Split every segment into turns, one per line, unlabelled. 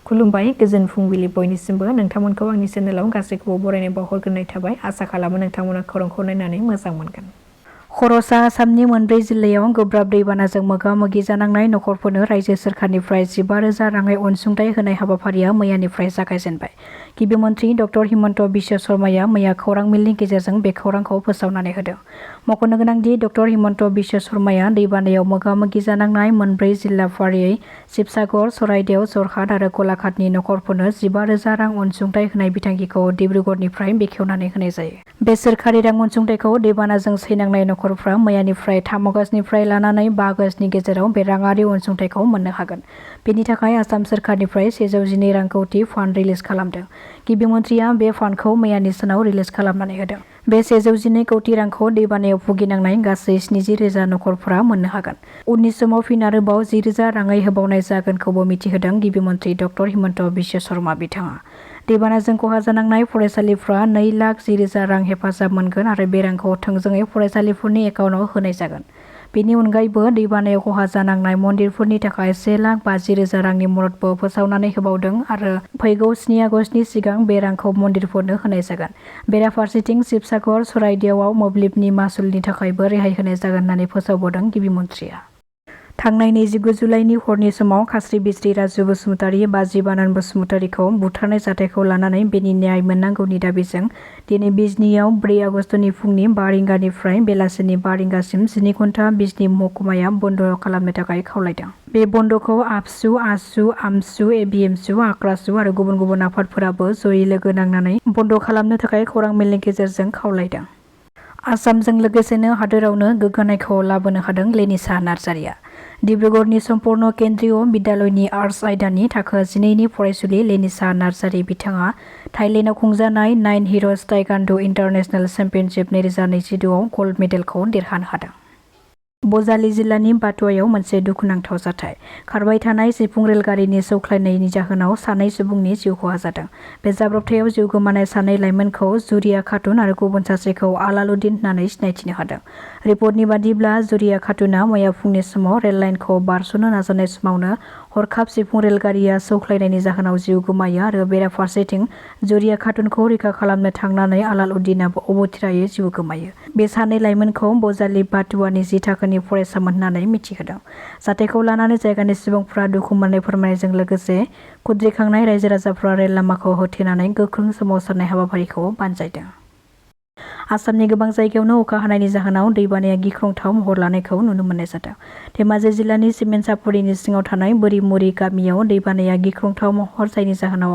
खुलुमबाय गोजोन फुंबिलि बयनिसिमबो नोंथांमोनखौ आंनि चेनेलाव गासैखौबो बरायनाय बावहरग्रोनाय थाबाय आसा खालामो नोंथांमोना खौरांखौ नायनानै मोजां मोनगोन। खर'सा आसामनि मोनब्रै जिल्लायाव गोब्राब दैबानाजों मोगा-मोगि जानांनाय नखरफोरनो रायजो सोरखारनिफ्राय 15,000 राङै अनसुंथाइ होनाय हाबाफारिया मैयानिफ्राय जागायजेनबाय। गिबि मन्थ्रि डक्टर हिमन्त बिश्व शर्माया मैया खौरां मेलनि गेजेरजों बे खौरांखौ फोसावनानै होदों। मख'नो गोनांदि डक्टर हिमन्त बिश्व शर्माया दैबानायाव मोगा-मोगि जानांनाय मोनब्रै जिल्ला फारियै शिबसागर, चराइदेव, जरहाट आरो गलाघाटनि नखरफोरनो 15,000 रां अनसुंथाइ होनाय बिथांखिखौ डिब्रुगड़निफ्राय बेखेवनानै होनाय जायो। बे सोरखारि रां अनसुंथाइखौ दैबानाजों सैनांनाय नखरफ्रा मैयानिफ्राय 3 आगस्तनिफ्राय लानानै 5 आगस्तनि गेजेराव बे राङारि अनसुंथाइखौ मोननो हागोन। बेनि थाखाय आसाम सोरखारनिफ्राय 112 रां कौटि फान्ड रिलिज खालामदों। गिबि मन्थ्रिया बे फान्डखौ मैयानि सानाव रिलिज खालामनानै होदों। बे 112 कौटि रांखौ दैबानायाव भुगिनांनाय गासै 70,000 नखरफोरा मोननो हागोन। उननि समाव फिन आरोबाव 10,000 राङै होबावनाय जागोनखौबो मिथिहोदों गिबि मन्थ्रि डक्टर हिमन्त बिश्व शर्मा बिथाङा। दैबानाजों खहा जानांनाय फरायसालिफ्रा 2,10,000 रां हेफाजाब मोनगोन आरो बे रांखौ थोंजोङै फरायसालिफोरनि एकाउन्टआव होनाय जागोन। बेनि अनगायैबो दैबानायाव खहा जानांनाय मन्दिरफोरनि थाखाय 1,50,000 रांनि मददबो फोसावनानै होबावदों आरो फैगौ 7 आगस्तनि सिगां बे रांखौ मन्दिरफोरनो होनाय जागोन। बेराफारसेथिं शिबसागर, चराइदेवआव मोब्लिबनि मासुलनि थाखायबो रेहाय होनाय जागोन होननानै फोसावबावदों गिबि मन्थ्रिया। थांनाय 29 जुलाइनि हरनि समाव खास्रि-बिस्रि राजु बसुमतारी, बाजि बानान बसुमतारीखौ बुथारनाय जाथायखौ लानानै बेनि न्याय मोननांगौनि दाबिजों दिनै बिजनीआव 4 आगस्तनि फुंनि 5 रिंगानिफ्राय बेलासिनि 5 रिंगासिम 12 घन्टा बिजनी महकुमाया बन्द खालामनो थाखाय खावलायदों। बे बन्दखौ आबसु, आसु, आमसु, एबिएमसु, आक्रासु आरो गुबुन गुबुन आफादफोराबो जयै लोगो नांनानै बन्द खालामनो थाखाय खौरां मेलनि गेजेरजों खावलायदों। आसामजों लोगोसेनो हादोरावनो गोग्गानायखौ लाबोनो हादों लेनिसा नार्जारिया। डिब्रुगड़नि सम्पूर्ण केन्द्रीय बिद्यालयनि आर्ट्स आयदानि थाखो 12नि फरायसुलि लेनिसा नार्जारि बिथाङा थाइलेण्डआव खुंजानाय 9 हिर'ज ताइक्वान्ड' इन्टारनेशनेल चेम्पियनशिप 2022 आव गल्ड मेडेलखौ देरहानो हादों। बजालि जिल्लानि बाटुवायाव मोनसे दुखुनांथाव जाथाय। खारबाय थानाय सिफुं रेलगारिनि सौख्लायनायनि जाहोनाव 2 सुबुंनि जिउ खहा जादों। बे जाब्रबथायाव जिउ गोमानाय 2 लाइमोनखौ जुरिया खातुन आरो गुबुन सासेखौ आलालुद्दिन होननानै सिनायथिनो हादों। रिपर्टनि बादिब्ला जुरिया खातुना मैया फुंनि समाव रेल लाइनखौ बारस'नो नाजानाय समावनो हरखाब सिफुं रेलगारिया सौख्लायनायनि जाहोनाव जिउ गोमायो आरो बेराफारसेथिं जुरिया खातुनखौ रैखा खालामनो थांनानै आलालुद्दिनाबो अबथिरायै जिउ गोमायो। बे 2 लाइमोनखौ बजालि बाटुवानि 10 थाखोनि फरायसामोन होननानै मिथिहोदों। जाथायखौ लानानै जायगानि सुबुंफ्रा दुखु मोननाय फोरमायनायजों लोगोसे खुद्रिखांनाय रायजो राजाफ्रा रेल लामाखौ होथेनानै गोख्रों सोमावसारनाय हाबाफारिखौ बानजायदों। आसामनि गोबां जायगायावनो अखा हानायनि जाहोनाव दैबानाया गिख्रंथाव महर लानायखौ नुनो मोननाय जादों। धेमाजि जिल्लानि सिमेन्टसापरिनि सिङाव थानाय बोरिमुरि गामियाव दैबानाया गिख्रंथाव महर जायनि जाहोनाव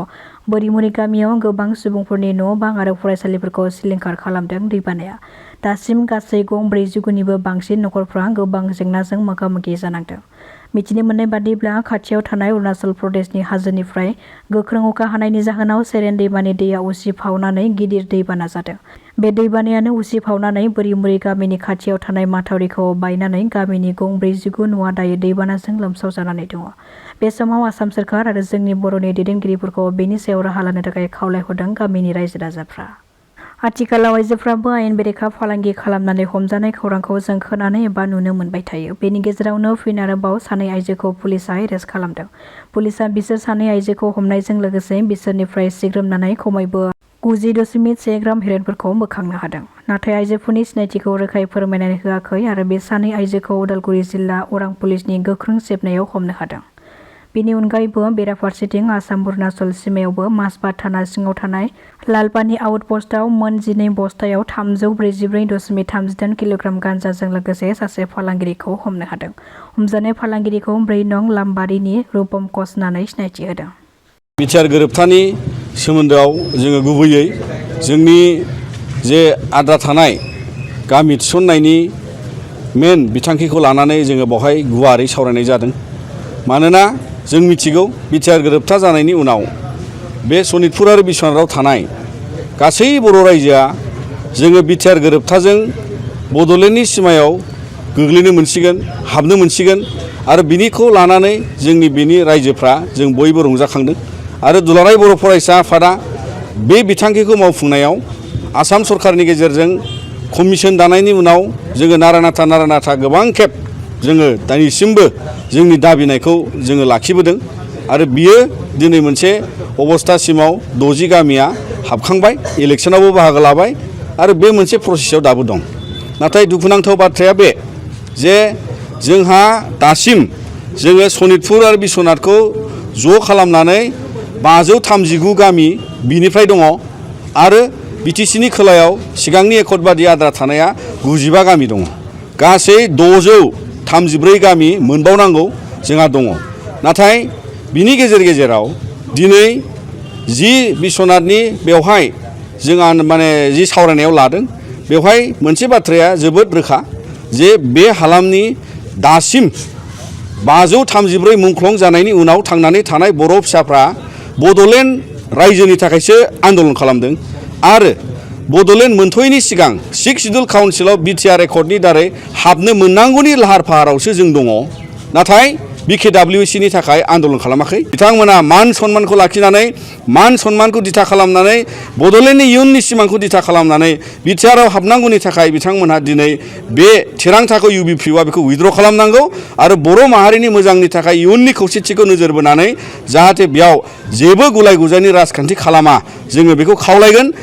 बोरिमुरि गामियाव गोबां सुबुंफोरनि न' बां आरो फरायसालिफोरखौ सिलिंखार खालामदों। दैबानाया दासिम गासै गं 40 बांसिन नखरफ्रा गोबां जेंनाजों मोगा-मोगि जानांदों। मिथिनो मोननाय बादिब्ला खाथियाव थानाय अरुणाचल प्रदेशनि हाजोनिफ्राय गोख्रों अखा हानायनि जाहोनाव सेरेन दैमानि दैया उसिफावनानै गिदिर दैबाना जादों। बे दैबानायानो उसिफावनानै बोरिमुरि गामिनि खाथियाव थानाय माथावरिखौ बायनानै गामिनि गं 49 न'आ दायो दैबानाजों लोमसाव जानानै दङ। बे समाव आसाम सोरखार आरो जोंनि बर'नि दैदेनगिरिफोरखौ बेनि सायाव राहा लानो थाखाय खावलायहरदों गामिनि रायजो राजाफ्रा। आथिखालाव आइजोफ्राबो आयेन बेरेखा फालांगि खालामनानै हमजानाय खौरांखौ जों खोनानो एबा नुनो मोनबाय थायो। बेनि गेजेरावनो फिन आरोबाव 2 आइजोखौ पुलिसआ एरेस्ट खालामदों। पुलिसआ बिसोर 2 आइजोखौ हमनायजों लोगोसे बिसोरनिफ्राय सिग्रोमनानै खमैबो 90.1 ग्राम हेर'इनफोरखौ बोखांनो हादों। नाथाय आइजोफोरनि सिनायथिखौ रोखायै फोरमायनानै होआखै आरो बे 2 आइजोखौ उदालगुरि जिल्ला अरां पुलिसनि गोख्रों सेबनायाव हमनो हादों। बेनि अनगायैबो बेराफारसेथिं आसाम अरुणाचल सिमायावबो माजबाद थाना सिङाव थानाय लालपानि आउटपस्टआव मोन 12 बस्थायाव 344.32 किल'ग्राम गान्जाजों लोगोसे सासे फालांगिरिखौ हमनो हादों। हमजानाय फालांगिरिखौ 4 नं लामबारिनि रुपम कच होननानै सिनायथि होदों।
बिटिआर गोरोबथानि सोमोन्दोआव जोङो गुबैयै जोंनि जे आद्रा थानाय गामि थिसननायनि मेन बिथांखिखौ लानानै जोङो बेवहाय गुवारै सावरायनाय जादों। मानोना जों मिथिगौ बिटिआर गोरोबथा जानायनि उनाव बे सनितपुर आरो बिश्वनाथआव थानाय गासै बर' रायजोआ जोङो बिटिआर गोरोबथाजों बड'लेण्डनि सिमायाव गोग्लैनो मोनसिगोन, हाबनो मोनसिगोन आरो बिनिखौ लानानै जोंनि बेनि रायजोफ्रा जों बयबो रंजाखांदों आरो दुलाराय बर' फरायसा आफादा बे बिथांखिखौ मावफुंनायाव आसाम सरकारनि गेजेरजों कमिसन दानायनि उनाव जोङो नारा नाथा गोबां खेब जोङो दिनैसिमबो जोंनि दाबिनायखौ जोङो लाखिबोदों आरो बियो दिनै मोनसे अबस्थासिमाव 60 गामिया हाबखांबाय इलेक्सनावबो बाहागो लाबाय आरो बे मोनसे प्रसेसआव दाबो दं नाथाय दुखुनांथाव बाथ्राया बे जे जोंहा दासिम जोङो सनितपुर आरो बिश्वनाथखौ ज' खालामनानै 539 गामि बिनिफ्राय दङ आरो बिटिसिनि खोलायाव सिगांनि एकट बादि आद्रा थानाया 95 गामि दङ गासै 634 गामि मोनबावनांगौ जोंहा दङ नाथाय बिनि गेजेराव दिनै जि बिश्वनाथनि बेवहाय जोंहा माने जि सावरायनायाव लादों बेवहाय मोनसे बाथ्राया जोबोद रोखा जे बे हालामनि दासिम 534 मुंख्लं जानायनि उनाव थांनानै थानाय बर' फिसाफ्रा बड'लेण्ड रायजोनि थाखायसो आन्दलन खालामदों आरो बड'लेण्ड मोनथ'यैनि सिगां 6 शिड्युल काउन्सिलाव बिटिआर एकर्डनि दारै हाबनो मोननांगौनि लाहार फाहारावसो जों दङ नाथाय BKWCनि थाखाय आन्दलन खालामाखै बिथांमोना मान सन्मानखौ लाखिनानै मान सन्मानखौ दिथा खालामनानै बड'लेण्डनि इयुननि सिमांखौ दिथा खालामनानै बिटिआरआव हाबनांगौनि थाखाय बिथांमोनहा दिनै बे थिरांथाखौ UPPLआ बेखौ उइथड्र खालामनांगौ आरो बर' माहारिनि मोजांनि थाखाय इयुननि खौसेथिखौ नोजोर बोनानै जाहाथे बेयाव जेबो गुलाय गुजायनि राजखान्थि खालामा जोङो बेखौ खावलायगोन।